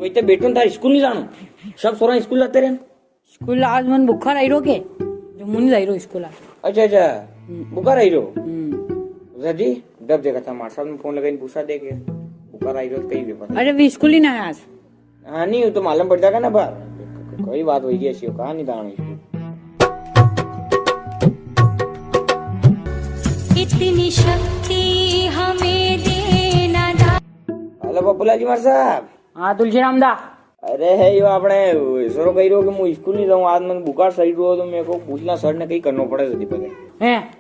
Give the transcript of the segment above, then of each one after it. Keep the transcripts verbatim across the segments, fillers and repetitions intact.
कोई तो बैठो था, स्कूल नी जाणो। सब सोरा स्कूल जाते रहे। स्कूल आज मन बुखार आई रो के, जो मुन जाई रो स्कूल आज। अच्छा, अच्छा। हम्म। बुखार आई रो? हम्म। जदी, दब देखा था, मार साहब ने फोन लगाई, पूछा दे के। बुखार आई रो तो कई भी पता। अरे, वी स्कूल ही ना है आज। हाँ, नी, वो तो मालूम पड़ जाएगा ना बार। कोई बात हुई ऐसी, कहाँ नी दाणो स्कूल। इतनी शक्ति हमें देना दा- हेलो, पप्पूलाल जी मार साहब। हाँ, तुलसीराम दा। अरे, है यो, आपणे सोरो कही रो कि मु स्कूल नी जाऊँ, आज मन बुखार सही रो, तो मेरे को पूछना सर ने कई करनो पड़े जदी पड़े। हैं?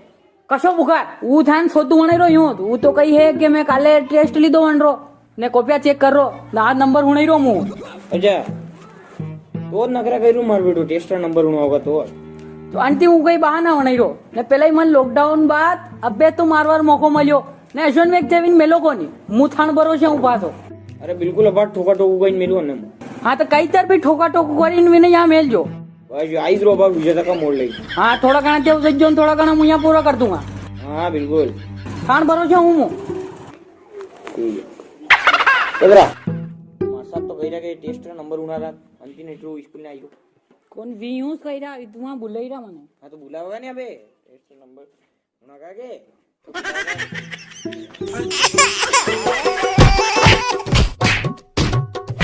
कशो बुखार? ऊ थान सोतू वणाई रो यूं, ऊ तो कही है कि मैं काले टेस्ट लीधो वण रो, ने कॉपिया चेक कर रो, ने आज नंबर हुणाई रो मु। अच्छा, तो नखरा करू मार बेटो, टेस्ट रा नंबर हुणा होगा तो। तो आंटी, ऊ कई बहाना वणाई रो, ने पेला ही मन लॉकडाउन बाद अबे तो मारवार मौको मल्यो, ने अश्वन में एक थे विन मेलो कोनी, मु थान भरोसे हूँ पाछो। अरे बिल्कुल, अब ठोका ठोकू कहीं मेलू ने। हाँ, तो कई तर भी ठोका ठोकू करीन विने यहाँ मेल जो। बस, आइज रो बाबू, विजेता का मोड़ ले। हाँ, थोड़ा घणा ते उजज जो, थोड़ा घणा मुया पूरा कर दूंगा। हाँ, बिल्कुल। थान भरोसे हूँ मु। ठीक है। इधर आ। मार साहब तो कही रहा कि टेस्ट रा नंबर उड़ा रहा, अंतिम इंटरव्यू स्कूल में आई हो। कौन वी यूं कही रहा, इतना बुलाई रहा मने। हाँ, तो बुलावा नी अबे, टेस्ट रा नंबर उड़ा के।